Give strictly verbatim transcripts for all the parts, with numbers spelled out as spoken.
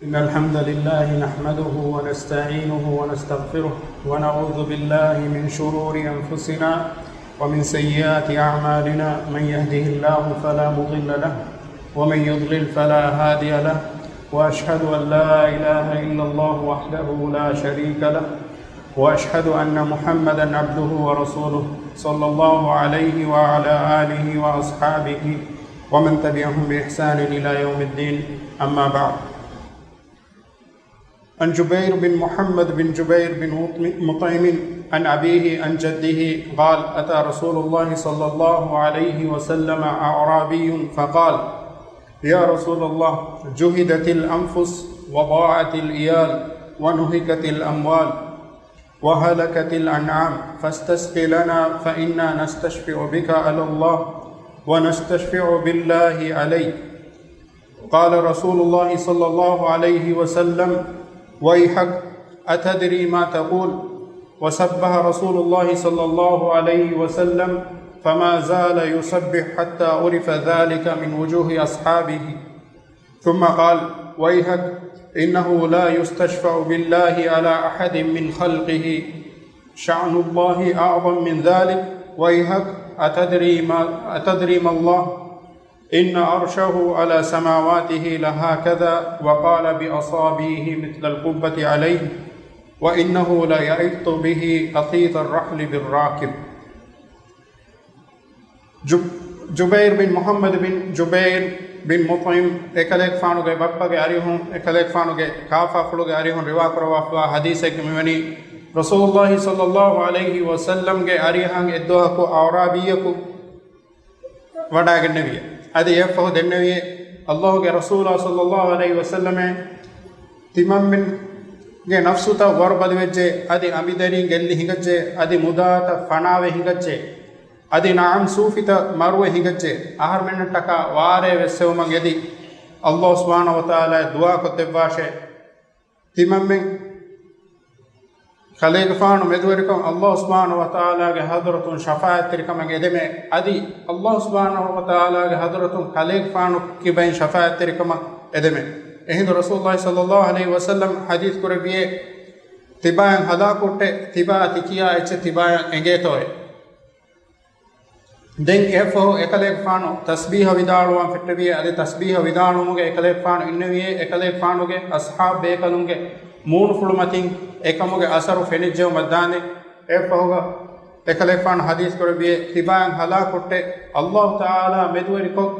إن الحمد لله نحمده ونستعينه ونستغفره، ونعوذ بالله من شرور أنفسنا ومن سيئات أعمالنا. من يهده الله فلا مضل له، ومن يضلل فلا هادي له، وأشهد أن لا إله إلا الله وحده لا شريك له، وأشهد أن محمدا عبده ورسوله، صلى الله عليه وعلى آله وأصحابه ومن تبعهم بإحسان إلى يوم الدين. أما بعد. عن جبير بن محمد بن جبير بن مطعم عن أبيه عن جده قال: أتى رسول الله صلى الله عليه وسلم أعرابي فقال: يا رسول الله، جهدت الأنفس وضاعت الإيال ونهكت الأموال وهلكت الأنعام، فاستسق لنا فإنا نستشفع بك على الله ونستشفع بالله عليك. قال رسول الله صلى الله عليه وسلم: ويحك، أتدري ما تقول؟ وسبح رسول الله صلى الله عليه وسلم، فما زال يسبح حتى عرف ذلك من وجوه أصحابه. ثم قال: ويحك، إنه لا يستشفع بالله على أحد من خلقه، شأن الله أعظم من ذلك. ويحك، أتدري ما، أتدري ما الله؟ إن عرشه على سماواته لهكذا، وقال بأصابعه مثل القبة عليه، وإنه ليئط به أخيط الرحل بالراكب. ޖު-، ޖުބައިރު ބިން މުޙައްމަދު ބިން ޖުބައިރު ބިން މުޠްޢިމް، އެކަލޭގެފާނުގެ ބައްޕަގެ އަރިހުން، އެކަލޭގެފާނުގެ ކާފާފުޅުގެ އަރިހުން ރިވާކުރައްވާފައިވާ ޙަދީޘެއްގެ މިވަނީ، ރަސޫލުﷲ ޞައްލަﷲ ޢަލައިހި ވަސައްލަމްގެ އަރިހަށް އެއްދުވަހަކު އަޢުރާބީއަކު ވަޑައިގެންނެވިއޭ. އަދި އެއަށްފަހު ދެންނެވިއޭ، ﷲގެ ރަސޫލާ ޞައްލަﷲ ޢަލައިހި ވަސައްލަމޭ، ތިމަންމެންގެ ނަފްސުތައް ވަރުބަލިވެއްޖެ، އަދި އަނބިދަރީން ގެއްލި ހިނގައްޖެ، އަދި މުދާތައް ފަނާވެ ހިނގައްޖެ، އަދި ނަޢަމް ސޫފިތައް މަރުވެ ހިނގައްޖެ، އަހަރުމެންނަށްޓަކާ ވާރޭ ވެއްސެވުމަށް އެދި، ﷲ ސުބްޙާނަހޫ ވަތަޢާލާއަށް ދުޢާކޮށްދެއްވާށޭ. ތިމަންމެން ކަލޭގެފާނު މެދުވެރިކޮށް ﷲ ސުބްޙާނަހޫ ވަތަޢާލާގެ ޙަޟްރަތުން ޝަފާޢަތްތެރިކަމަށް އެދެމޭ، އަދި ﷲ ސުބްޙާނަހޫ ވަތަޢާލާގެ ޙަޟްރަތުން ކަލޭގެފާނު ކިބައިން ޝަފާޢަތްތެރިކަމަށް އެދެމޭ. އެހިނދު ރަސޫލުﷲ ޞައްލަﷲ ޢަލައިހި ވަސައްލަމް ޙަދީޘް ކުރެއްވިއޭ، ތިބާޔަށް ހަލާކު ހުއްޓޭ، ތިބާއަށް ތިކިޔާ އެއްޗެއް ތިބާޔަށް އެނގޭތޯއޭ. ދެން އެއަށްފަހު އެކަލޭގެފާނު ތަސްބީޙަ ވިދާޅުވާން ފެއްޓެވިއޭ، އަދި ތަސްބީޙަ ވިދާޅުވުމުގެ އެކަލޭގެފާނު އިންނެވިއޭ، އެކަލޭގެފާނުގެ އަޞްޙާބު ބޭކަލުންގެ މޫނުފުޅު މަތިން އެކަމުގެ އަސަރު ފެނިއްޖެއުމަށްދާނެ. އެއަށްފަހުގަ އެކަލޭގެފާނު ޙަދީޘް ކުރެއްވިއޭ، ތިބާޔަށް ހަލާކު ހުއްޓޭ، ﷲ ތަޢާލާ މެދުވެރިކޮށް،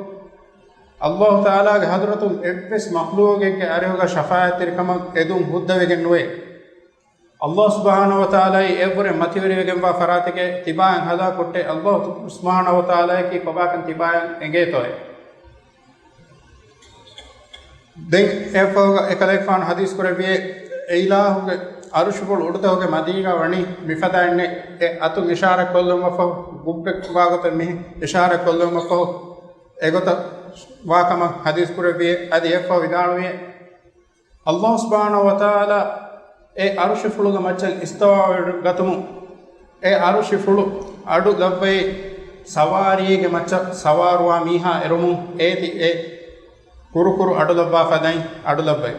ﷲ ތަޢާލާގެ ޙަޟްރަތުން އެއްވެސް މަޚްލޫޤެއްގެ އަރިހުގަ ޝަފާޢަތްތެރިކަމަށް އެދުން ހުއްދަވެގެން ނުވޭ. ﷲ ސުބްޙާނަހޫ ވަތަޢާލާއީ އެއަށްވުރެ މަތިވެރިވެގެންވާ ފަރާތެކޭ. ތިބާޔަށް ހަލާކު ހުއްޓޭ، ﷲ ސުބްޙާނަހޫ ވަތަޢާލާއަކީ ކޮބާކަން ތިބާޔަށް އެނގޭތޯއޭ. ދެން އެއަށްފަހުގަ އެކަލޭގެފާނު ޙަދީޘް ކުރެއްވިއޭ، އެއިލާހުގެ ޢަރުޝުފުޅު އުޑުތަކުގެ މަތީގަ ވަނީ މިފަދައިންނޭ. އެ އަތުން އިޝާރާތް ކޮށްލުމަށްފަހު، ގުއްބެއް ވާގޮތަށް މިހެން އިޝާރާތް ކޮށްލުމަށްފަހު އެގޮތަށް ވާކަމަށް ޙަދީޘް ކުރެއްވިއޭ. އަދި އެއަށްފަހު ވިދާޅުވިއޭ، ﷲ ސުބްޙާނަހޫ ވަތަޢާލާ އެ ޢަރުޝިފުޅުގެ މައްޗަށް އިސްތިވާވެގަތުމުން، އެ ޢަރުޝިފުޅު އަޑު ލައްވައި، ސަވާރީގެ މައްޗަށް ސަވާރުވާ މީހާ އެރުމުން އޭތި އެ ކުރުކުރު އަޑުލައްވާ ފަދައިން އަޑުލައްވައި.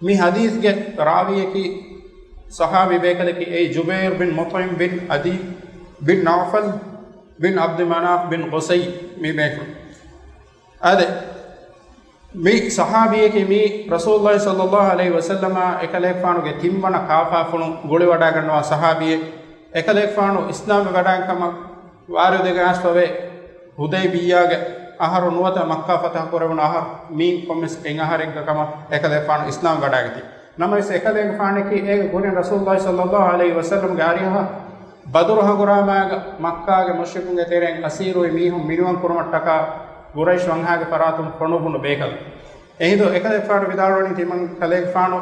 މި ޙަދީޘްގެ ރާވީއަކީ ޞަޙާބީ ބޭކަލަކީ އެއީ ޖުބައިރު ބިން މުޠްޢިމް ބިން ޢަދީ ބިން ނައުފަލް ބިން ޢަބްދި މަނާފް ބިން ޤުޞައްޔި މި ބޭކަލުން. އާދެ، މި ޞަޙާބީއަކީ މީ ރަސޫލުﷲ ޞައްލަﷲ ޢަލައިހި ވަސައްލަމާ އެކަލޭގެފާނުގެ ތިންވަނަ ކާފާފުޅުން ގުޅިވަޑައިގަންނަވާ ޞަޙާބީއެއް. އެކަލޭގެފާނު އިސްލާމްވެ ވަޑައިގެން ކަމަށް ވާރިދުވެގެން އައިސްފަވޭ، ޙުދައިބިއްޔާގެ އަހަރު ނުވަތަ މައްކާ ފަތަޙަ ކުރެވުނު އަހަރު، މީން ކޮންމެސް އެއް އަހަރެއްގަ ކަމަށް އެކަލޭގެފާނު އިސްލާމް ވަޑައިގަތީ. ނަމަވެސް އެކަލޭގެފާނަކީ އޭގެ ކުރިން ރަސޫލުﷲ ޞައްލަﷲ ޢަލައިހި ވަސައްލަމްގެ އަރިހަށް ބަދުރު ހަނގުރާމާގަ މައްކާގެ މުޝްރިކުންގެ ތެރެއިން އަސީރުވި މީހުން މިނިވަން ކުރުމަށްޓަކާ ޤުރައިޝް ވަންހާގެ ފަރާތުން ފޮނުއްވުނު ބޭކަލެއް. އެހިނދު އެކަލޭގެފާނު ވިދާޅުވަނީ ތިމަން ކަލޭގެފާނު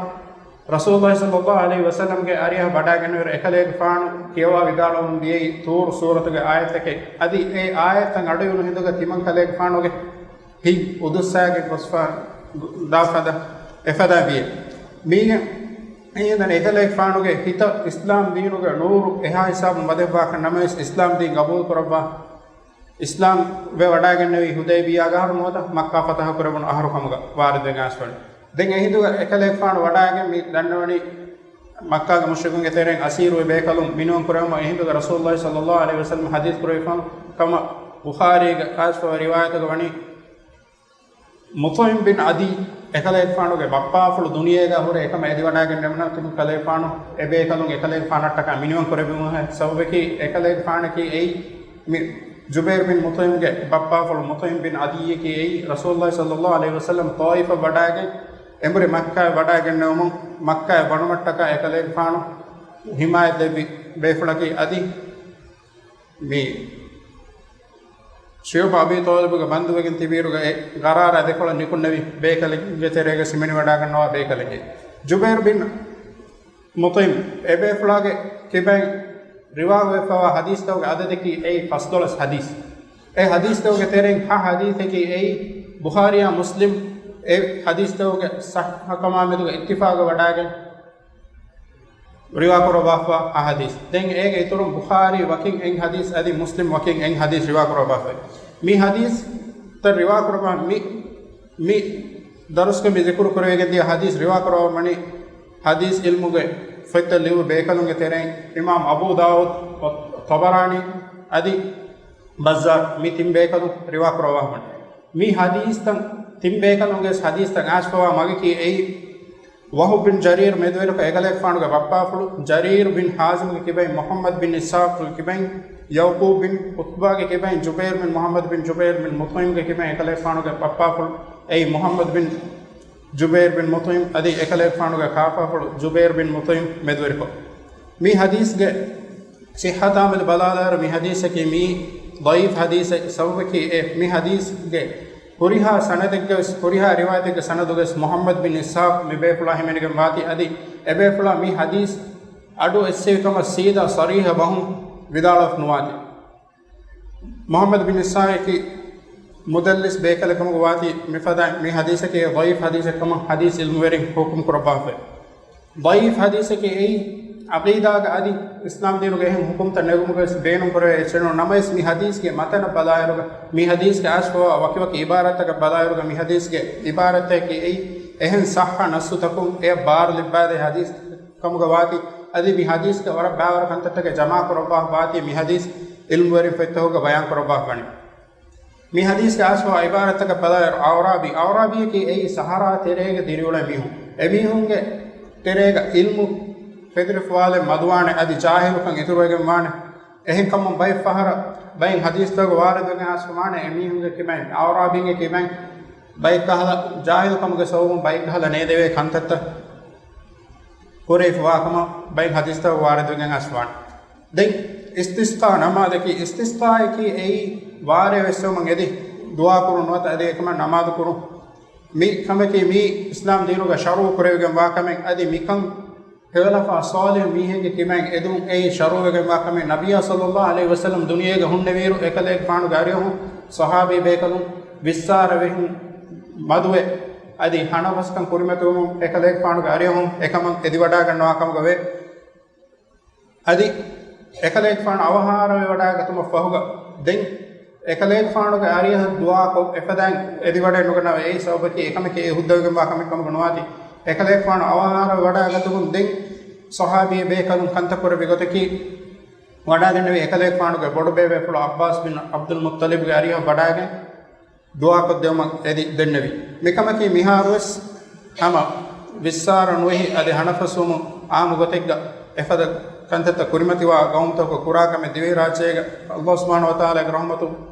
ރަސޫލުﷲ ޞައްލަﷲ ޢަލައިހި ވަސައްލަމްގެ އަރިހަށް ވަޑައިގެންނެވިއިރު އެކަލޭގެފާނު ކިޔަވާ ވިދާޅުވަމުން ދިޔައީ ޠޫރު ސޫރަތުގެ އާޔަތްތަކެއް. އަދި އެ އާޔަތްތައް އަޑުއިވުނު ހިނދުގަ ތިމަން ކަލޭގެފާނުގެ ހިތް އުދުއްސާގެން ގޮސްފަ ދާ ފަދަ އެފަދަ ވިޔޭ. މީގެ އެހިނދަން އެކަލޭގެފާނުގެ ހިތަށް އިސްލާމް ދީނުގެ ނޫރު އެހާ ހިސާބުން ވަދެއްވާކަން. ނަމަވެސް އިސްލާމް ދީން ގަބޫލު ކުރައްވާ، އިސްލާމް ވެ ވަޑައިގެންނެވީ ޙުދައިބިއްޔާގެ އަހަރު ނުވަތަ މައްކާ ފަތަޙަ ކުރެވުނު އަހަރު ކަމުގަ ވާރިދުވެގެން އައިސްފަވޭ. ދެން އެހިނދުގަ އެކަލޭގެފާނު ވަޑާގެން މި ދަންނަވަނީ މައްކާގެ މުޝްރިކުންގެ ތެރެއިން އަސީރުވެ ބޭކަލުން މިނިވަން ކުރެވުމަށް އެހިނދުގަ ރަސޫލުﷲ ޞައްލަﷲ ޢަލައިހި ވަސައްލަމަ ޙަދީޘް ކުރެވިފަ ކަމަށް ބުޚާރީގެ ޚާއްޞަ ރިވާޔަތުގަ ވަނީ، މުޠްޢިމް ބިން ޢަދީ އެކަލޭގެފާނުގެ ބައްޕާފުޅު ދުނިޔޭގަ ހުރެ އެކަމަށް އެދިވަޑާގެންނެވުނަ ތިމަން ކަލޭގެފާނު އެބޭކަލުން އެކަލޭގެފާނަށްޓަކާ މިނިވަން ކުރެއްވުމުގެ ސަބަބަކީ އެކަލޭގެފާނަކީ އެއީ މި ޖުބައިރު ބިން މުޠްޢިމްގެ ބައްޕާފުޅު މުޠްޢިމް ބިން ޢަދީއަކީ އެއީ ރަސޫލުﷲ ޞައްލަﷲ ޢަލައިހި ވަސައްލަމަ ޠާއިފަށް ވަޑާގެން އެނބުރި މައްކާއަށް ވަޑާގެންނެވުމުން މައްކާއަށް ވަނުމަށްޓަކާ އެކަލޭގެފާނު ޙިމާޔަތް ދެއްވި ބޭފުޅަކީ އަދި މި ޝިޢުބު އަބީ ޠާލިބުގެ ބަންދުވެގެން ތިބިއިރުގަ އެ ޤަރާރާ ދެކޮޅަށް ނިކުންނެވި ބޭކަލެއްގެ ތެރޭގަ ހިމެނިވަޑާގަންނަވާ ބޭކަލެއްގެ. ޖުބައިރު ބިން މުޠްޢިމް އެބޭފުޅާގެ ކިބައިން ރިވާވެފަވާ ޙަދީޘްތަކުގެ ޢަދަދަކީ އެއީ ފަސްދޮޅަސް ޙަދީޘް. އެ ޙަދީޘްތަކުގެ ތެރެއިން ހަ ޙަދީޘަކީ އެއީ ބުޚާރީއާ މުސްލިމް އެ ޙަދީޘްތަކުގެ ޞައްޙަކަމާމެދުގަ އިއްތިފާޤުވެވަޑާގެން ރިވާކުރައްވާފަ އާ ޙަދީޘް. ދެން އޭގެ އިތުރުން ބުޚާރީ ވަކިން އެއް ޙަދީޘް އަދި މުސްލިމް ވަކިން އެއް ޙަދީޘް ރިވާކުރައްވާފައި. މި ޙަދީޘްތައް ރިވާކުރައްވާ މި، މި ދަރުސްގަ މި ޒިކުރު ކުރެވިގެން ދިޔަ ޙަދީޘް ރިވާކުރައްވަނީ ޙަދީޘް ޢިލްމުގެ ފޮތްތައް ލިޔު ބޭކަލުންގެ ތެރެއިން އިމާމް އަބޫ ދާވޫދު، ޠަބަރާނީ އަދި ބައްޒާރު މި ތިން ބޭކަލުން ރިވާކުރައްވާފަ ވަނީ. މި ޙަދީޘްތައް ތިން ބޭކަލުންގެ ޙަދީޘްތައް އާސްފަވާ މަގަކީ އެއީ ވަހުބް ބިން ޖަރީރު މެދުވެރިކޮށް އެކަލޭގެފާނުގެ ބައްޕާފުޅު ޖަރީރު ބިން ޙާޒިމްގެ ކިބައިން މުޙައްމަދު ބިން އިސްޙާޤުގެ ކިބައިން ޔަޢުޤޫބް ބިން ޢުތްބާގެ ކިބައިން ޖުބައިރު ބިން މުޙައްމަދު ބިން ޖުބައިރު ބިން މުޠްޢިމްގެ ކިބައިން އެކަލޭގެފާނުގެ ބައްޕާފުޅު އެއީ މުޙައްމަދު ބިން ޖުބައިރު ބިން މުޠްޢިމް އަދި އެކަލޭގެފާނުގެ ކާފާފުޅު ޖުބައިރު ބިން މުޠްޢިމް މެދުވެރިކޮށް. މި ޙަދީޘްގެ ޞިއްޙަތާމެދު ބަލާލާއިރު މި ޙަދީޘަކީ މިއީ ޟަޢީފް ޙަދީޘެއް. ސަބަބަކީ އެ މި ޙަދީޘްގެ ހުރިހާ ސަނަދެއްގަވެސް، ހުރިހާ ރިވާޔަތެއްގެ ސަނަދުގަވެސް މުޙައްމަދު ބިން އިސްޙާޤު މި ބޭފުޅާ ހިމެނިގެން ވާތީ އަދި އެބޭފުޅާ މި ޙަދީޘް އަޑު އެއްސެވި ކަމަށް ސީދާ ޞަރީޙަ ބަހުން ވިދާޅުވެފަ ނުވާތީ. މުޙައްމަދު ބިން އިސްޙާޤަކީ މުދައްލިސް ބޭކަލެއް ކަމުގަ ވާތީ މިފަދައިން މި ޙަދީޘަކީ ޟަޢީފް ޙަދީޘެއް ކަމަށް ޙަދީޘް ޢިލްމުވެރިން ޙުކުމް ކުރައްވާފައި. ޟަޢީފް ޙަދީޘަކީ އެއީ ޢަޤީދާގަ އަދި އިސްލާމް ދީނުގެ އެހެން ޙުކުމްތައް ނެގުމުގަވެސް ބޭނުން ކުރެވޭ އެއްޗެއް ނޫން. ނަމަވެސް މި ޙަދީޘްގެ މަތަނަށް ބަލާއިރުގަ، މި ޙަދީޘްގެ އަސްފަވާ ވަކިވަކި ޢިބާރަތްތަކަށް ބަލާއިރުގަ މި ޙަދީޘްގެ ޢިބާރަތަކީ އެއީ އެހެން ޞައްޙަ ނައްޞުތަކުން އެއަށް ބާރު ލިއްބާދޭ ޙަދީޘް ކަމުގަ ވާތީ، އަދި މި ޙަދީޘްގަ ވަރަށް ބައިވަރު ކަންތައްތަކެއް ޖަމާކުރައްވާ ވާތީ މި ޙަދީޘް ޢިލްމުވެރިން ފޮތްތަކުގަ ބަޔާން ކުރައްވާފަވަނީ. މި ޙަދީޘްގެ އަސްލު ޢިބާރަތްތަކަށް ބަލާއިރު، އަޢުރާބީ، އަޢުރާބީއަކީ އެއީ ޞަޙަރާ ތެރޭގަ ދިރިއުޅޭ މީހުން. އެމީހުންގެ ތެރޭގަ ޢިލްމު ފެތުރިފަވާލެއް މަދުވާނެ، އަދި ޖާހިލުކަން އިތުރުވެގެން ވާނެ. އެހެންކަމުން ބައެއް ފަހަރަށް ބައެއް ޙަދީޘްތަކުގަ ވާރިދުވެގެން އައިސްފަވާނެ، އެމީހުންގެ ކިބައިން، އަޢުރާބީންގެ ކިބައިން ބައެއްކަހަލަ ޖާހިލުކަމުގެ ސަބަބުން ބައެއްކަހަލަ ނޭދެވޭ ކަންތައްތައް ކުރެވިފަވާކަމަށް ބައެއް ޙަދީޘްތަކުގަ ވާރިދުވެގެން އައިސްފަވާނެ. ދެން އިސްތިސްޤާ ނަމާދަކީ، އިސްތިސްޤާއަކީ އެއީ ވާރޭ ވެއްސެވުމަށް އެދި ދުޢާ ކުރުން ނުވަތަ އަދި އެކަމަށް ނަމާދު ކުރުން. މި ކަމަކީ މީ އިސްލާމް ދީނުގަ ޝަރުޢު ކުރެވިގެން ވާ ކަމެއް. އަދި މިކަން ހެޔޮލަފާ ޞާލިޙު މީހެއްގެ ކިބައިން އެދުން އެއީ ޝަރުޢުވެގެން ވާ ކަމެއް. ނަބިއްޔާ ޞައްލަﷲ ޢަލައިހި ވަސައްލަމް ދުނިޔޭގަ ހުންނެވިއިރު އެކަލޭގެފާނުގެ އަރިހުން ޞަޙާބީ ބޭކަލުން ވިއްސާރަ ވެހުން މަދުވެ އަދި ހަނަފަސްކަން ކުރިމަތިވުމުން އެކަލޭގެފާނުގެ އަރިހުން އެކަމަށް އެދިވަޑާގަންނަވާ ކަމުގަ ވޭ. އަދި އެކަލޭގެފާނު އަވަހާރަވެވަޑާގަތުމަށް ފަހުގަ ދެން އެކަލޭގެފާނުގެ އަރިހަށް ދުޢާކޮށް އެފަދައިން އެދިވަޑައެއް ނުގަންނަވަ. އެއީ ސަބަބަކީ އެކަމަކީ އެ ހުއްދަވެގެންވާ ކަމެއް ކަމުގަ ނުވާތީ. އެކަލޭގެފާނު އަވަހާރަވެވަޑާގަތުމުން ދެން ޞަޙާބީ ބޭކަލުން ކަންތައް ކުރެއްވި ގޮތަކީ ވަޑާދެންނެވީ އެކަލޭގެފާނުގެ ބޮޑުބޭބޭފުޅު ޢައްބާސް ބިން ޢަބްދުލް މުއްޠަލިބްގެ އަރިހަށް ވަޑާގެން ދުޢާކޮށްދެވުމަށް އެދި ދެންނެވި. މިކަމަކީ މިހާރުވެސް ހަމަ ވިއްސާރަ ނުވެހި އަދި ހަނަފަސްވުމުން ޢާއްމު ގޮތެއްގަ އެފަދަ ކަންތައްތައް ކުރިމަތިވާ ޤައުމުތަކަކު ކުރާ ކަމެއް. ދިވެހިރާއްޖޭގަ ﷲ ސުބްޙާނަހޫ ވަތަޢާލާގެ ރަޙްމަތު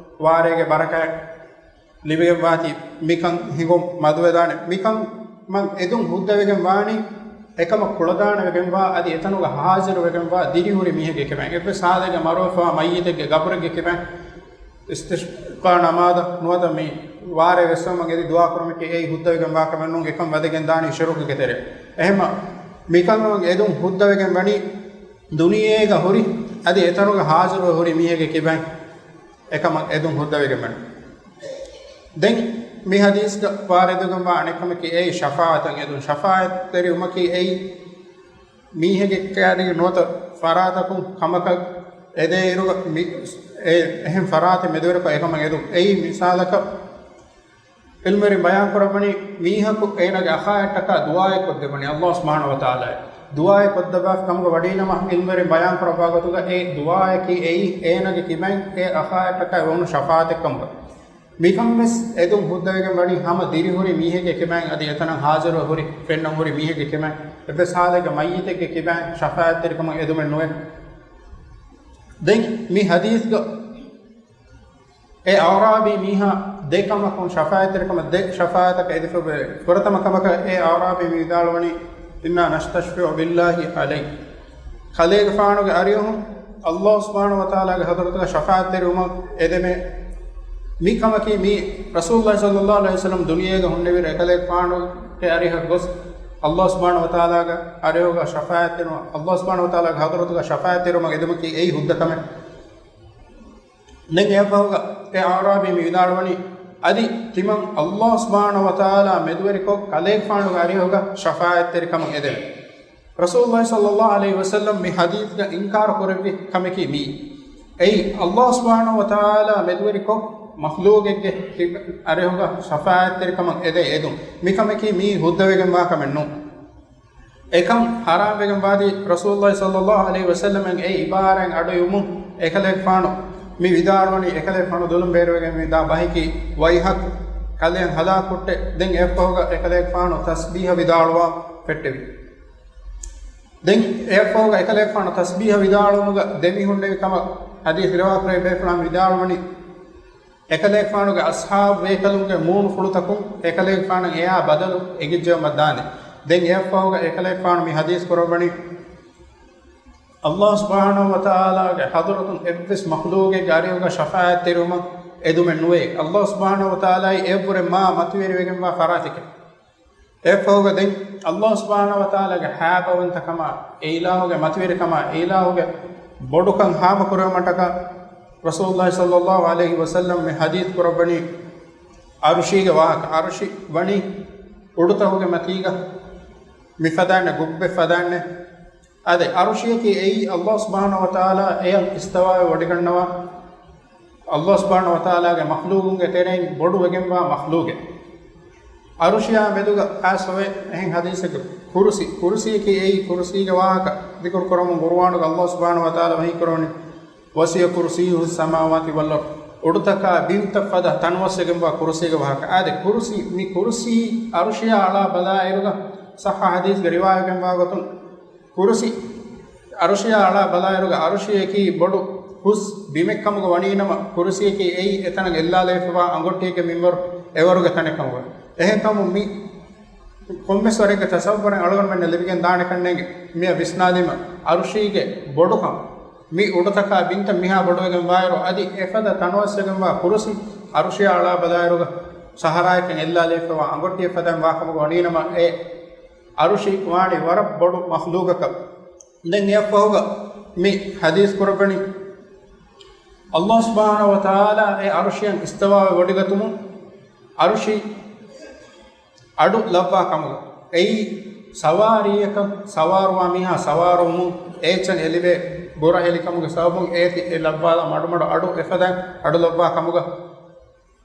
ވާރޭގެ ބަރަކާތް ލިބިގެންވާތީ މިކަން ހިނގުން މަދުވެދާނެ. މިކަން މަން އެދުން ހުއްދަވެގެން ވާނީ އެކަމަށް ކުޅަދާނަވެގެންވާ އަދި އެތަނުގަ ހާޒިރުވެގެންވާ ދިރިހުރި މީހެއްގެ ކިބައިން. އެއްވެސް ހާލެއްގަ މަރުވެފަވާ މައްޔިތެއްގެ ގަބުރެއްގެ ކިބައިން އިސްތިސްޤާ ނަމާދަށް ނުވަތަ މި ވާރޭ ވެއްސެވުމަށް އެދި ދުޢާ ކުރުމަކީ އެއީ ހުއްދަވެގެން ވާ ކަމެއް ނޫން. އެކަން ވަދެގެން ދާނީ ޝިރުކުގެ ތެރެއަށް. އެހެންމަ މިކަން އެދުން ހުއްދަވެގެން ވަނީ ދުނިޔޭގަ ހުރި އަދި އެތަނުގަ ހާޒިރުވެ ހުރި މީހެއްގެ ކިބައިން އެކަމަށް އެދުން ހުއްދަވެގެން ވަނީ. ދެން މި ޙަދީޘްގަ ވާރިދުވެގެންވާ އަނެއްކަމަކީ އެއީ ޝަފާޢަތަށް އެދުން. ޝަފާޢަތްތެރިވުމަކީ އެއީ މީހެއްގެ ކައިރީ ނުވަތަ ފަރާތަކުން ކަމަކަށް އެދޭއިރުގަ މި، އެ، އެހެން ފަރާތެއް މެދުވެރިކޮށް އެކަމަށް އެދުން. އެއީ މިސާލަކަށް ޢިލްމުވެރިން ބަޔާން ކުރައްވަނީ މީހަކު އޭނާގެ އަޚާއަށްޓަކާ ދުޢާއެއް ކޮށްދެއްވަނީ ﷲ ސުބްޙާނަހޫ ވަތަޢާލާ ދުޢާއެއް ކޮށްދެއްވާފަ ކަމުގަ ވަޑީނަމަ، ޢިލްމުވެރިން ބަޔާން ކުރައްވާ ގޮތުގަ އެ ދުޢާއަކީ އެއީ އޭނާގެ ކިބައިން އެ އަޚާއަށްޓަކާ ވެވުނު ޝަފާޢަތެއް ކަމުގަ. މިކަން ވެސް އެދުން ހުއްދަވެގެން ވަނީ ހަމަ ދިރިހުރި މީހެއްގެ ކިބައިން އަދި އެތަނަށް ޙާޟިރު ހުރި ފެންނަން ހުރި މީހެއްގެ ކިބައިން. އެއްވެސް ޙާލެއްގަ މައްޔިތެއްގެ ކިބައިން ޝަފާޢަތްތެރިކަމަށް އެދުމެއް ނުވޭ. ދެން މި ޙަދީޘްގަ އެ އަޢުރާބީ މީހާ ދެ ކަމަކުން ޝަފާޢަތްތެރިކަމަށް ދެ ޝަފާޢަތަކަށް އެދިފަވޭ. ފުރަތަމަ ކަމަކަށް އެ އަޢުރާބީ މި ވިދާޅުވަނީ، "إنا نستشفع بالله عليك." ކަލޭގެފާނުގެ އަރިހުން ﷲ ސުބްޙާނަހޫ ވަތަޢާލާގެ ޙަޟްރަތުގަ ޝަފާޢަތްތެރިވުމަށް އެދެމޭ. މި ކަމަކީ މީ ރަސޫލުﷲ ޞައްލައްލާހު ޢަލައިހި ވަސައްލަމް ދުނިޔޭގަ ހުންނެވިއިރު އެކަލޭގެފާނުގެ އަރިހަށް ގޮސް ﷲ ސުބްޙާނަހޫ ވަތަޢާލާގެ އަރިހުގަ ޝަފާޢަތްތެރިވުމަށް، ﷲ ސުބްޙާނަހޫ ވަތަޢާލާގެ ޙަޟްރަތުގަ ޝަފާޢަތްތެރިވުމަށް އެދުމަކީ އެއީ ހުއްދަ ކަމެއް. ދެން އެއަށްފަހުގަ އެ އަޢުރާބީ މި ވިދާޅުވަނީ، އަދި ތިމަން ﷲ ސުބްޙާނަހޫ ވަތަޢާލާ މެދުވެރިކޮށް ކަލޭގެފާނުގެ އަރިހުގަ ޝަފާޢަތްތެރިކަމަށް އެދެވޭ. ރަސޫލުﷲ ޞައްލައްލާހު ޢަލައިހި ވަސައްލަމް މި ޙަދީޘްގަ އިންކާރު ކުރެއްވި ކަމަކީ މިއީ. އެއީ، ﷲ ސުބްޙާނަހޫ ވަތަޢާލާ މެދުވެރިކޮށް މަޚްލޫޤެއްގެ އަރިހުގަ ޝަފާޢަތްތެރިކަމަށް އެދޭ އެދުން. މިކަމަކީ މިއީ ހުއްދަވެގެންވާ ކަމެއް ނޫން. އެކަން ޙަރާމްވެގެން ވާތީ ރަސޫލުﷲ ޞައްލައްލާހު ޢަލައިހި ވަސައްލަމަށް އެ ޢިބާރާތް އަޑުއިވުމުން އެކަލޭގެފާނު މި ވިދާޅުވަނީ، އެކަލޭގެފާނު ދުލުން ބޭރުވެގެން ވިދާ ބަހަކީ، "ويحك، ކަލެއަށް ހަލާކު ހުއްޓޭ." ދެން އެއަށްފަހުގަ އެކަލޭގެފާނު ތަސްބީޙަ ވިދާޅުވާ ފެއްޓެވި. ދެން އެއަށްފަހުގަ އެކަލޭގެފާނު ތަސްބީޙަ ވިދާޅުވުމުގަ ދެމިހުންނެވި ކަމަށް ޙަދީޘް ރިވާކުރެއްވި ބޭފުޅާން ވިދާޅުވަނީ، އެކަލޭގެފާނުގެ އަޞްޙާބު ބޭކަލުންގެ މޫނުފުޅުތަކުން އެކަލޭގެފާނަށް އެއާ ބަދަލު އެނގިއްޖެއްވަމަށް ދާނެ. ދެން އެއަށްފަހުގަ އެކަލޭގެފާނު މި ޙަދީޘް ކުރައްވަނީ، ﷲ ސުބްޙާނަހޫ ވަތަޢާލާގެ ޙަޟްރަތުން އެއްވެސް މަޚްލޫޤެއްގެ އަރިހުގަ ޝަފާޢަތްތެރިވުމަށް އެދުމެއް ނުވޭ. ﷲ ސުބްޙާނަހޫ ވަތަޢާލާއީ އެއަށްވުރެ މާ މަތިވެރިވެގެންވާ ފަރާތެކޭ. އެއަށްފަހުގަ ދެން ﷲ ސުބްޙާނަހޫ ވަތަޢާލާގެ ހައިބަވަންތަކަމާ، އެ އިލާހުގެ މަތިވެރިކަމާ، އެ އިލާހުގެ ބޮޑުކަން ހާމަކުރެވުމަށްޓަކާ ރަސޫލުﷲ ޞައްލައްލާހު ޢަލައިހި ވަސައްލަމް މި ޙަދީޘް ކުރައްވަނީ ޢަރުޝީގެ ވާހަކަ. ޢަރުޝި ވަނީ އުޑުތަކުގެ މަތީގަ މި ފަދައިން ގުއްބެއް ފަދައިން. އާދެ، ޢަރުޝިއަކީ އެއީ ﷲ ސުބްޙާނަހޫ ވަތަޢާލާ އެޔަށް އިސްތަވާވެ ވޮޑިގަންނަވާ، ﷲ ސުބްޙާނަހޫ ވަތަޢާލާގެ މަޚްލޫޤުންގެ ތެރެއިން ބޮޑުވެގެންވާ މަޚްލޫޤެއް. ޢަރުޝިއާ މެދުގަ އައިސްފަވޭ އެހެން ޙަދީޘެއްގަ ކުރުސި، ކުރުސިއަކީ އެއީ ކުރުސީގެ ވާހަކަ ޛިކުރު ކުރަމުން ޤުރުއާނުގަ ﷲ ސުބްޙާނަހޫ ވަތަޢާލާ ވަޙީ ކުރަވަނީ، "وسع كرسيه السماوات والأرض." އުޑުތަކާ ބިންތައް ފަދަ ތަނުވަސްވެގެންވާ ކުރުސީގެ ވާހަކަ. އާދެ، ކުރުސީ، މި ކުރުސީ ޢަރުޝިއާ އަޅާ ބަލާއިރުގަ ޞައްޙަ ޙަދީޘްގަ ރިވާޔަތްވެގެންވާ ގޮތުން، ކުރުސި ޢަރުޝިއާ އަޅާ ބަލާއިރުގަ ޢަރުޝިއަކީ ބޮޑު ހުސް ބިމެއް ކަމުގަ ވަނީނަމަ، ކުރުސިއަކީ އެއީ އެތަނަށް އެއްލާލައިފަވާ އަނގޮއްޓިއެއްގެ މިންވަރު އެވަރުގެ ތަނެއް ކަމުގަ. އެހެންކަމުން މި ކޮންމެސް ވަރެއްގެ ތަޞައްވުރެއް އަޅުގަނޑުމެންނަށް ލިބިގެން ދާނެކަންނޭނގެ. މިއަށް ވިސްނާލީމަ، ޢަރުޝީގެ ބޮޑުކަން، މި އުޑުތަކާ ބިންތައް މިހާ ބޮޑުވެގެން ވާއިރު، އަދި އެފަދަ ތަނުވަސްވެގެންވާ ކުރުސި ޢަރުޝިއާ އަޅާ ބަލާއިރުގަ ސަހަރާއެކަން އެއްލާލައިފަވާ އަނގޮއްޓިއެއް ފަދައިން ވާކަމުގަ ވަނީނަމަ، އެ ޢަރުޝި ވާނީ ވަރަށް ބޮޑު މަޚްލޫޤަކަށް. ދެން އެއަށްފަހުގަ މި ޙަދީޘް ކުރައްވަނީ، ﷲ ސުބްޙާނަހޫ ވަތަޢާލާ އެ ޢަރުޝިއަށް އިސްތަވާވެ ވޮޑިގަތުމުން، ޢަރުޝި އަޑު ލައްވާ ކަމުގަ. އެއީ ސަވާރީއަކަށް ސަވާރުވާ މީހާ ސަވާރުވުމުން އޭޗަށް އެ ލިބޭ ބުރަހެލިކަމުގެ ސަބަބުން އޭތި އެ ލައްވާލާ މަޑުމަޑު އަޑު އެފަދައިން އަޑު ލައްވާ ކަމުގަ.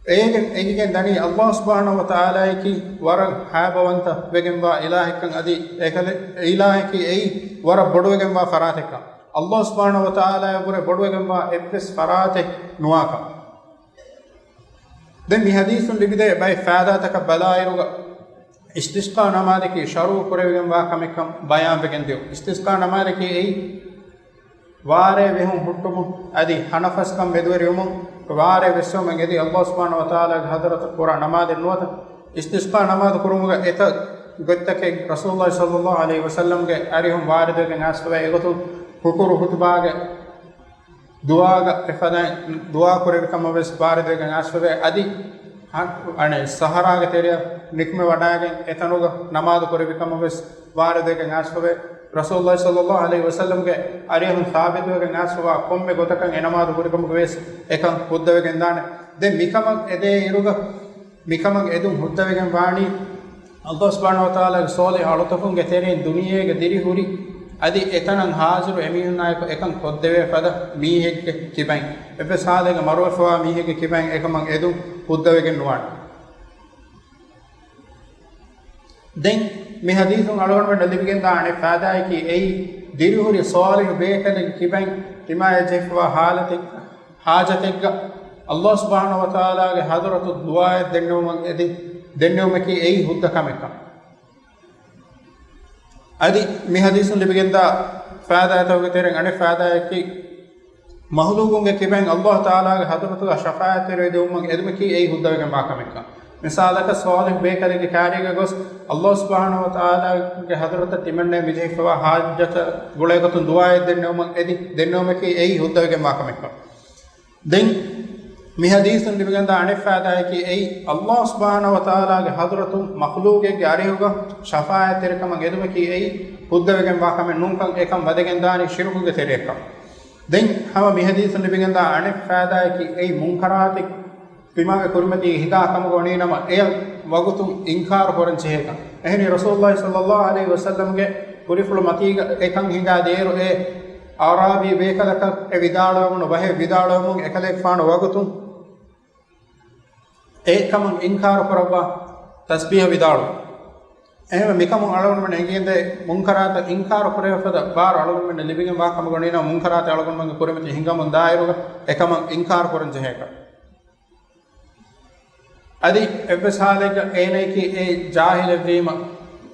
އޭގެން އެނގިގެން ދަނީ ﷲ ސުބްޙާނަހޫ ވަތަޢާލާއަކީ ވަރަށް ހައިބަވަންތަ ވެގެންވާ އިލާހެއްކަން އަދި އެކަލެ-، އިލާހަކީ އެއީ ވަރަށް ބޮޑުވެގެންވާ ފަރާތެއްކަން. ﷲ ސުބްޙާނަހޫ ވަތަޢާލާއަށްވުރެ ބޮޑުވެގެންވާ އެއްވެސް ފަރާތެއް ނުވާކަން. ދެން މި ޙަދީޘުން ލިބިދޭ ބައެއް ފައިދާތަކަށް ބަލާއިރުގަ، އިސްތިސްޤާ ނަމާދަކީ ޝަރުޢު ކުރެވިގެންވާ ކަމެއްކަން ބަޔާންވެގެން ދިޔުން. އިސްތިސްޤާ ނަމާދަކީ އެއީ ވާރޭ ވެހުން ހުއްޓުމުން އަދި ހަނަފަސްކަން މެދުވެރިވުމުން ވާރޭ ވެއްސެވުމަށް އެދި ﷲ ސުބްޙާނަހޫ ވަތަޢާލާގެ ޙަޟްރަތަށް ކުރާ ނަމާދެއް ނުވަތަ، އިސްތިސްޤާ ނަމާދު ކުރުމުގަ އެތައް ގޮތްތަކެއް ރަސޫލުﷲ ޞައްލައްލާހު ޢަލައިހި ވަސައްލަމްގެ އަރިހުން ވާރިދުވެގެން އައިސްފަވޭ. އެގޮތުން ހުކުރު ޚުޠުބާގެ ދުޢާގަ އެފަދައިން ދުޢާ ކުރެއްވި ކަމަށް ވެސް ވާރިދުވެގެން އައިސްފަވޭ. އަދި ހަ-، އަނެއް ސަހަރާގެ ތެރެއަށް ނިކުމެވަޑައިގެން އެތަނުގަ ނަމާދު ކުރެއްވި ކަމަށް ވެސް ވާރިދުވެގެން އައިސްފަވޭ. ރަސޫލުﷲ ޞައްލައްލާހު ޢަލައިހި ވަސައްލަމްގެ އަރިހުން ސާބިތުވެގެން އައިސްފަވާ ކޮންމެ ގޮތަކަށް އެ ނަމާދު ކުރިކަމުގަ ވެސް އެކަން ހުއްދަވެގެން ދާނެ. ދެން މިކަމަށް އެދޭ އިރުގަ މިކަމަށް އެދުން ހުއްދަވެގެން ވާނީ، ﷲ ސުބްޙާނަހޫ ވަތަޢާލާގެ ޞާލިޙު އަޅުތަކުންގެ ތެރެއިން ދުނިޔޭގަ ދިރިހުރި އަދި އެތަނަށް ޙާޟިރު އެމީހުންނާއެކު އެކަން ކޮށްދެވޭ ފަދަ މީހެއްގެ ކިބައިން، އެއްވެސް ޙާލެއްގަ މަރުވެފަވާ މީހެއްގެ ކިބައިން އެކަމަށް އެދުން ހުއްދަވެގެން ނުވާނެ. ދެން މި ޙަދީޘުން އަޅުގަނޑުމެންނަށް ލިބިގެންދާ އަނެއް ފާއިދާއަކީ، އެއީ ދިރިހުރި ޞާލިޙު ބޭކަލެއްގެ ކިބައިން ތިމާޔަށް ޖެހިފަވާ ޙާލަތެއް، ޙާޖަތެއްގަ ﷲ ސުބްޙާނަހޫ ވަތަޢާލާގެ ޙަޟްރަތު ދުޢާއެއް ދެންނެވުމަށް އެދި، ދެންނެވުމަކީ އެއީ ހުއްދަ ކަމެއްކަން. އަދި މި ޙަދީޘުން ލިބިގެންދާ ފާއިދާތަކުގެ ތެރެއިން އަނެއް ފާއިދާއަކީ، މަޚްލޫޤުންގެ ކިބައިން ﷲ ތަޢާލާގެ ޙަޟްރަތުގަ ޝަފާޢަތްތެރިވެ ދިއުމަށް އެދުމަކީ އެއީ ހުއްދަވެގެންވާ ކަމެއްކަން. މިސާލަކަށް، ޞާލިޙު ބޭކަލެއްގެ ކާރީގަ ގޮސް ﷲ ސުބްޙާނަހޫ ވަތަޢާލާގެ ޙަޟްރަތަށް ތިމަންނައަށް މިޖެހިފަވާ ޙާޖަތަށް ގުޅޭގޮތުން ދުޢާއެއް ދެންނެވުމަށް އެދި، ދެންނެވުމަކީ އެއީ ހުއްދަވެގެންވާ ކަމެއްކަން. ދެން މި ޙަދީޘުން ލިބިގެންދާ އަނެއް ފާއިދާއަކީ، އެއީ ﷲ ސުބްޙާނަހޫ ވަތަޢާލާގެ ޙަޟްރަތުން މަޚްލޫޤެއްގެ އަރިހުގަ ޝަފާޢަތްތެރިކަމަށް އެދުމަކީ އެއީ ހުއްދަވެގެންވާ ކަމެއް ނޫންކަން، އެކަން ވަދެގެންދާނީ ޝިރުކުގެ ތެރެއަކަށް. ދެން ހަމަ މި ޙަދީޘުން ލިބިގެންދާ އަނެއް ފާއިދާއަކީ، އެއީ މުންކަރާތެއް ތިމާގެ ކުރިމަތީ ހިނގާ ކަމުގަ ވަނީނަމަ، އެޔަށް ވަގުތުން އިންކާރު ކުރަން ޖެހޭކަން. އެހެނީ، ރަސޫލުﷲ ޞައްލަﷲ ޢަލައިހި ވަސައްލަމްގެ ކުރިފުޅު މަތީގަ އެކަން ހިނގާ ދޭއިރު، އެ އަޢުރާބީ ބޭކަލަކަށް އެ ވިދާޅުވެވުނު ބަހެއް ވިދާޅުވެމުން އެކަލޭގެފާނު ވަގުތުން އެ ކަމަށް އިންކާރު ކުރައްވާ ތަސްބީޙަ ވިދާޅުވި. އެހެންވެ، މިކަމުން އަޅުގަނޑުމެން އެނގޭނދޭ، މުންކަރާތަށް އިންކާރު ކުރެވޭ ފަދަ ބާރު އަޅުގަނޑުމެންނަށް ލިބިގެންވާ ކަމުގަ ވަނީނަމަ، މުންކަރާތެއް އަޅުގަނޑުމެންގެ ކުރިމަތީ ހިނގަމުން ދާއިރުގަ އެކަމަށް އިންކާރު ކުރަން ޖެހޭކަން. އަދި އެއްވެސް ޙާލެއްގަ އޭނައަކީ އެ ޖާހިލެއްވީމަ،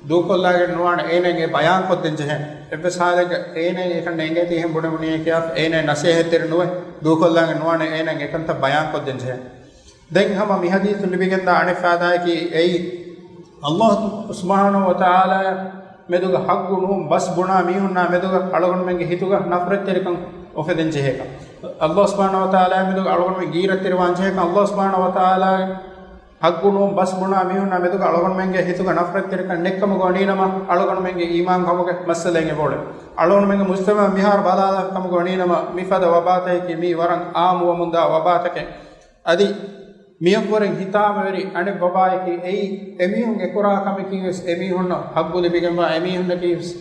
ދޫކޮށްލާގެން ނުވާނެ އޭނައަށް އެ ބަޔާންކޮށްދޭން ޖެހޭނެ. އެއްވެސް ޙާލެއްގަ އޭނައަށް އެކަން ނޭނގޭތީ އެހެން ބުނެވުނީ ކިޔާފަ، އޭނައަށް ނަޞޭޙަތްތެރި ނުވެ، ދޫކޮށްލާގެން ނުވާނެ އޭނައަށް އެކަންތައް ބަޔާންކޮށްދޭން ޖެހޭނެ. ދެން ހަމަ މި ޙަދީޘުން ލިބިގެންދާ އަނެއް ފާއިދާއަކީ، އެއީ ﷲ ސުބްޙާނަހޫ ވަތަޢާލާ މެދުގަ ޙައްޤު ނޫން ބަސް ބުނާ މީހުންނާ މެދުގަ އަޅުގަނޑުމެންގެ ހިތުގަ ނަފްރަތްތެރިކަން އުފެދެން ޖެހޭކަން. ﷲ ސުބްޙާނަހޫ ވަތަޢާލާ މެދުގަ އަޅުގަނޑުމެން ޣީރަތްތެރިވާން ޖެހޭކަން. ﷲ ސުބްޙާނަހޫ ވަތަޢާލާ ޙައްޤު ނޫން ބަސް ބުނާ މީހުންނާ މެދުގަ އަޅުގަނޑުމެންގެ ހިތުގަ ނަފްރަތްތެރިކަން ނެތްކަމުގަ ވަނީނަމަ، އަޅުގަނޑުމެންގެ އީމާންކަމުގެ މައްސަލައެއް އެބައުޅޭ. އަޅުގަނޑުމެންގެ މުޖްތަމަޢަށް މިހާރު ބަލާލާފަ ކަމުގަ ވަނީނަމަ، މިފަދަ ވަބާތަކަކީ މީ ވަރަށް ޢާއްމުވަމުންދާ ވަބާތަކެއް. އަދި މިއަށްވުރެން ހިތާމަވެރި އަނެއް ވަބާއަކީ އެއީ، އެމީހުން އެކުރާ ކަމަކީވެސް އެމީހުންނަށް ޙައްޤު ލިބިގެންވާ، އެމީހުންނަކީވެސް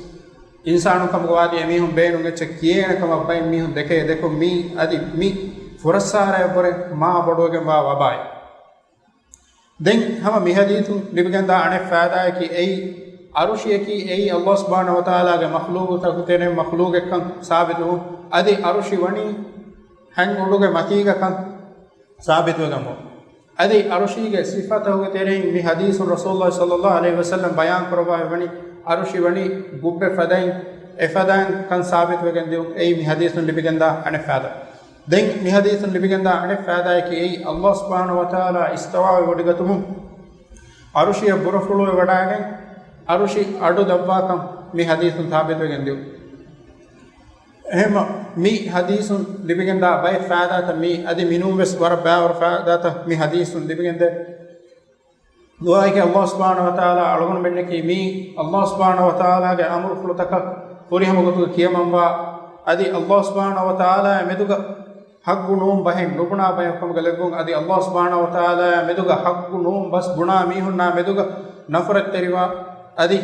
އިންސާނުން ކަމުގަ ވާތީ، އެމީހުން ބޭނުން އެއްޗެއް ކިޔޭނެ ކަމަށް ބައެއް މީހުން ދެކޭ ދެކުން މީ އަދި މި ފުރައްސާރައަށްވުރެ މާ ބޮޑުވެގެންވާ ވަބާއެއް. ދެން ހަމަ މި ޙަދީޘުން ލިބިގެންދާ އަނެއް ފާއިދާއަކީ އެއީ، ޢަރުޝިއަކީ އެއީ ﷲ ސުބްޙާނަހޫ ވަތަޢާލާގެ މަޚްލޫޤުތަކުގެ ތެރެއިން މަޚްލޫޤެއްކަން ސާބިތުވުން. އަދި ޢަރުޝި ވަނީ ހަތް އުޑުގެ މަތީގަކަން ސާބިތުވެގެންވުން. އަދި ޢަރުޝީގެ ސިފަތަކުގެ ތެރެއިން މި ޙަދީޘުން ރަސޫލުﷲ ޞައްލަﷲ ޢަލައިހި ވަސައްލަމް ބަޔާން ކުރައްވާފައިވަނީ، ޢަރުޝި ވަނީ ގުއްބެއް ފަދައިން އެފަދައިން ކަން ސާބިތުވެގެން ދިޔުން. އެއީ މި ޙަދީޘުން ލިބިގެންދާ އަނެއް ފާއިދާ. ދެން މި ޙަދީޘުން ލިބިގެންދާ އަނެއް ފާއިދާއަކީ އެއީ، ﷲ ސުބްޙާނަހޫ ވަތަޢާލާ އިސްތަވާވެ ވޮޑިގަތުމުން، ޢަރުޝިއަށް ބުރަފުޅުވެ ވަޑައިގެން، ޢަރުޝި އަޑު ދަށްވާކަން މި ޙަދީޘުން ސާބިތުވެގެން ދިޔުން. އެހެންމަ މި ޙަދީޘުން ލިބިގެންދާ ބައެއް ފާއިދާތައް މީ، އަދި މިނޫންވެސް ވަރަށް ބައިވަރު ފާއިދާތައް މި ޙަދީޘުން ލިބިގެންދޭ. ދުޢާއަކީ ﷲ ސުބްޙާނަހޫ ވަތަޢާލާ އަޅުގަނޑުމެންނަކީ މީ ﷲ ސުބްޙާނަހޫ ވަތަޢާލާގެ އަމުރުފުޅުތަކަށް ފުރިހަމަ ގޮތުގަ ކިޔަމަންވާ، އަދި ﷲ ސުބްޙާނަހޫ ވަތަޢާލާ މެދުގަ ޙައްޤު ނޫން ބަހެއް ނުބުނާ ބަޔަކު ކަމުގަ ލެއްވުން، އަދި ﷲ ސުބްޙާނަހޫ ވަތަޢާލާ މެދުގަ ޙައްޤު ނޫން ބަސް ބުނާ މީހުންނާ މެދުގަ ނަފްރަތްތެރިވާ، އަދި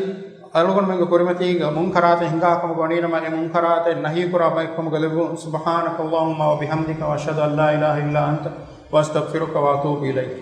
އަޅުގަނޑުމެންގެ ކުރިމަތީގަ މުންކަރާތެއް ހިނގާ ކަމުގަ ވަނީނަމަ، އެ މުންކަރާތެއް ނަހީ ކުރާ ބަޔަކު ކަމުގަ ލެއްވުން. سبحانك اللهم وبحمدك، وأشهد أن لا إله إلا أنت، وأستغفرك وأتوب إليك.